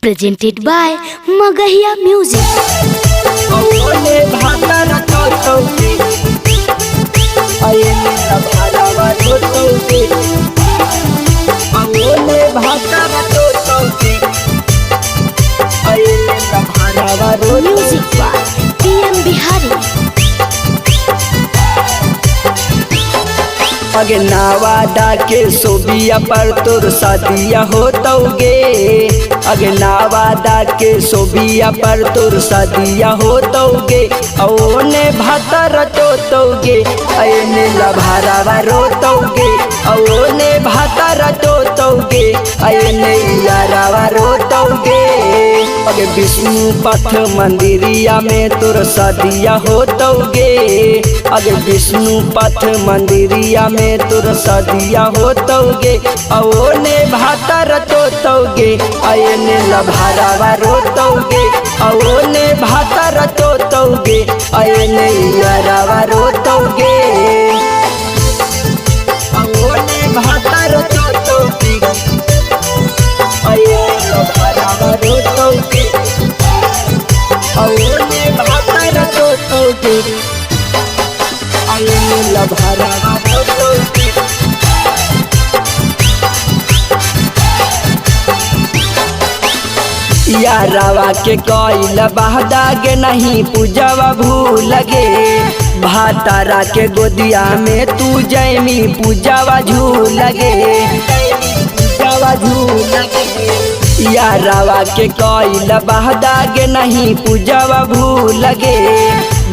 Presented by Magahiya Music. ओने भातर तोतौके अयने भारावा तोतौके ओने भातर तोतौके अयने भारावा Music by PM Bihari. अगे नावादा के सोबिया पर तोर सदिया हो तौगे। अगे नावादा के सोबिया पर तोर सदिया हो तौगे। ओने भातर तोतौगे अयने लभारावा रोतौगे। ओने भातर तोतौगे अयने यारावा रोतौगे। अगे विष्णु पथ मंदिरिया में तोर सदिया हो तौगे। अगे विष्णु पथ मंदिरिया में तोर सदिया हो तौगे। ओने भातर तोतौगे अयने लभारावा रोतौगे। ओने भातर तोतौगे अयने यारावा रोतौगे। ओने भातर तोतौगे अयने लभारावा रोतौगे। ओने भातर तोतौगे अयने लभारावा रोतौगे। यारावा के कोइल बहदा गे नहीं पूजवा भूल गे। भातारा के गोदिया में तू जैमी पूजवा झूल गे। पूजवा झूल गे। यारावा के कोइल बहदा गे नहीं पूजवा भूल गे।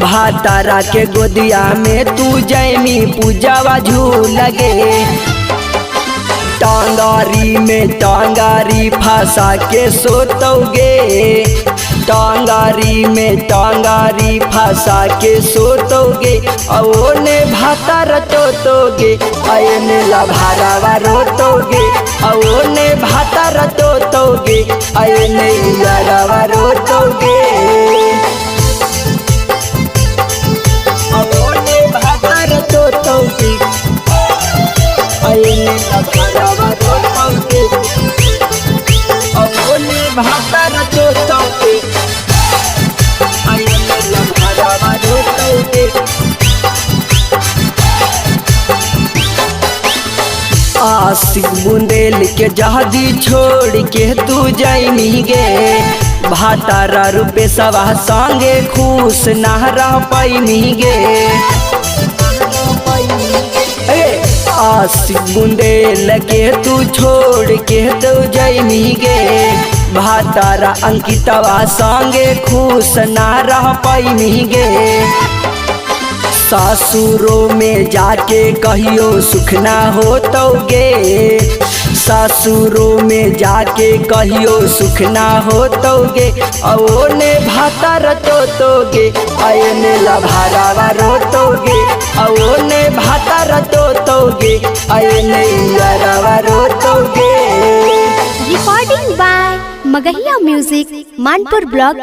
भातारा के गोदिया में तू जैमी पूजवा झूल गे। टांगारी में टांगारी फंसा के सोतौगे। टांगारी में टांगारी फंसा के सोतौगे। ओने भातर तोतौगे अयने लभारावा रोतौगे। ओने भातर तोतौगे अयने यारावा रोतौगे। ओने भातर तोतौगे अयने लभारावा रोतौगे। ओने भातर तोतौगे अयने लभारावा रोतौगे। आशिक बुंदेल के जहादी छोड़ के तू जैमी गे। भातारा रूपे सवा संगे खुश ना रह पैमी गे। आशिक बुंदेल के तू छोड़ के तू जैमी गे। भातारा अंकितवा संगे खुश ना रह पैमी गे। सासुरों में जाके कहियो सुख ना हो तौगे। सासुरों में जाके कहियो सुख ना हो तौगे। ओने भातर तोतौगे अयने लभारावा रोतौगे। ओने भातर तोतौगे अयने यारावा रोतौगे। Recording by Magahiya Music, Manpur Block.